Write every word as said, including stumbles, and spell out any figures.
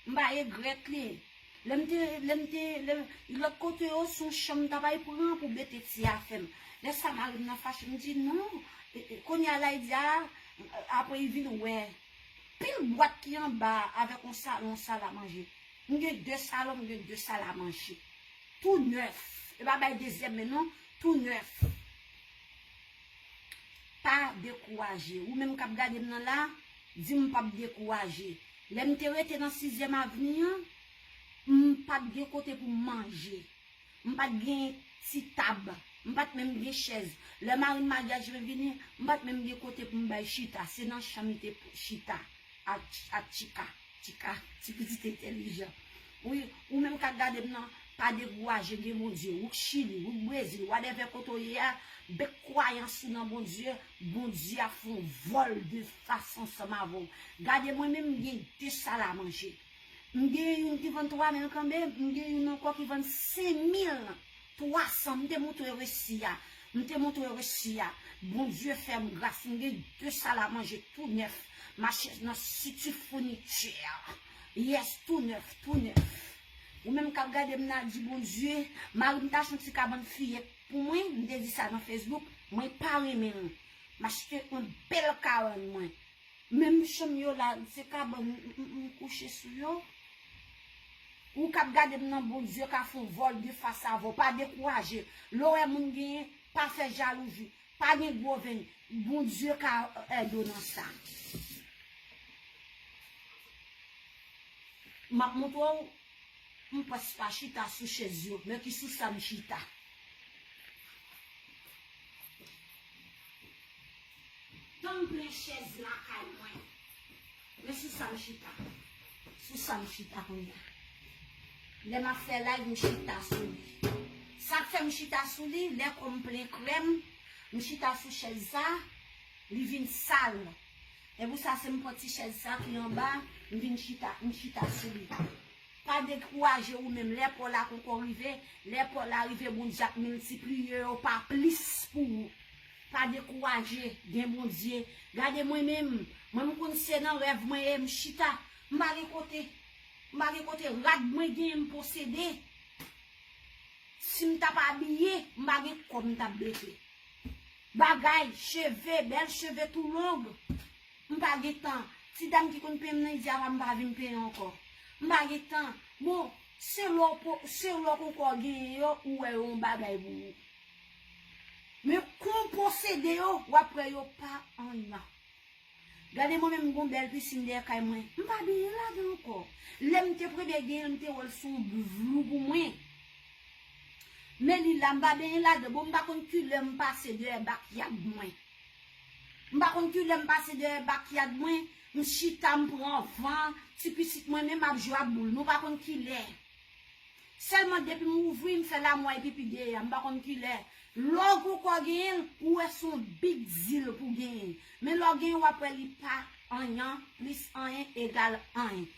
M pa regrèt li. Lè m te, lè m te, lè, lòt kote yo, se yon chanm m ta pral pran pou mete ti afè m. Lè sa mari m nan fache, m di non. E, e, kounye a la, li di a, apre li vin wè pil bwat ki anba avèk yon salon, yon sal a manje. M gen de salon, m gen de sal a manje. Tou nèf. E pa bay dezyèm men non, tou nèf. Pa dekouraje. Ou menm k ap gade m nan la, di m p ap dekouraje. Lè m te rete nan Sizyèm Avni an, m pa t gen kote pou m manje. M pa t gen ti tab. M pa t menm gen chèz. Lè mari m maryaj mwen vini, m pa t menm gen kote pou m bay chita. Se nan chanm li te chita. Ak, ak Chika. Chika, ti pitit entèlijan. Wi, ou menm k ap gade m nan, pa dekouraje, gen Bondye. Ou k Chili, ou k Brezil, whatever kote w ye a, bet kwayans ou nan Bondye, Bondye ap fè yon vòl de fas ansanm avè w. Gade mwen menm, m gen de sal a manje. M gen youn ki vann twa mil kanmenm, m gen youn ankò ki vann senk mil twa san. M te montre resi a. M te montre resi a. Bondye fè m gras. M gen de sal a manje tou nèf. M achte nan City Furniture. Yes, tou nèf, tou nèf. Ou menm k ap gade m nan, di Bondye, mari m t achte yon ti kabann fiyèt pou mwen. M te di sa nan Facebook. Mwen pa renmen l. M achte yon bèl kabann mwen. Menm chanm yo la, se kabann m, m, m kouche sou yo. Ou k ap gade m nan, Bondye ka fè yon vòl de fas avè w. Pa dekouraje. Lè w wè moun genyen, pa fè jalouzi. Pa gen gwo venn. Bondye ka ède w nan sa. M ap montre w, m prèske pa chita sou chèz yo, men ki sou sa m chita. Tan m plen chèz lakay mwen. Men sou sa m chita. Sou sa m chita kounye a. Lè m ap fè live, m chita sou li. Sa k fè m chita sou li, lè kò m plen krèm, m chita sou chèz sa, li vin sal. E pou sa, se m pran ti chèz sa ki anba, m vin chita, m chita sou li. Pa dekouraje ou menm. Lè pa w la poko rive, lè pa w la rive, Bondye ap miltipliye yo pa plis pou ou. Pa dekouraje, gen Bondye. Gade mwen menm, mwen m konn se nan rèv mwen ye, m chita. M pa gen kote, m pa gen kote, rad mwen genyen m posede. Si m t ap abiye, m pa gen kòb m t ap mete. Bagay, cheve, bèl cheve tou long. M pa gen tan. Ti dam ki konn penyen m nan, li di, "Apa m pa vin penyen ankò." M pa gen tan. Bon, se lè w po-, se lè w poko genyen yo, ou wè yo yon bagay pou ou. Men kon w posede yo, w ap wè yo pa anyen. Gade mwen menm, m gon bèl pisin dèyè kay mwen. M pa benyen ladan ankò. Lè m te premye genyen l, m te wè l se yon vlou pou mwen. Men li la, m pa benyen ladan. Bon, m pa konn kilè m pase dèyè bakyad mwen. M pa konn kilè m pase dèyè bakyad mwen. M chita, m pran van. Ti pitit mwen menm ap jwe ak boul. Nou pa konn kilè. Sèlman depi m ouvri, m fè lamwa e pipi dèyè a, m pa konn kilè. Lè w poko genyen l, ou wè se yon big deal pou genyen l. Men lè w genyen l, w ap wè li pa anyen, plis anyen egal anyen.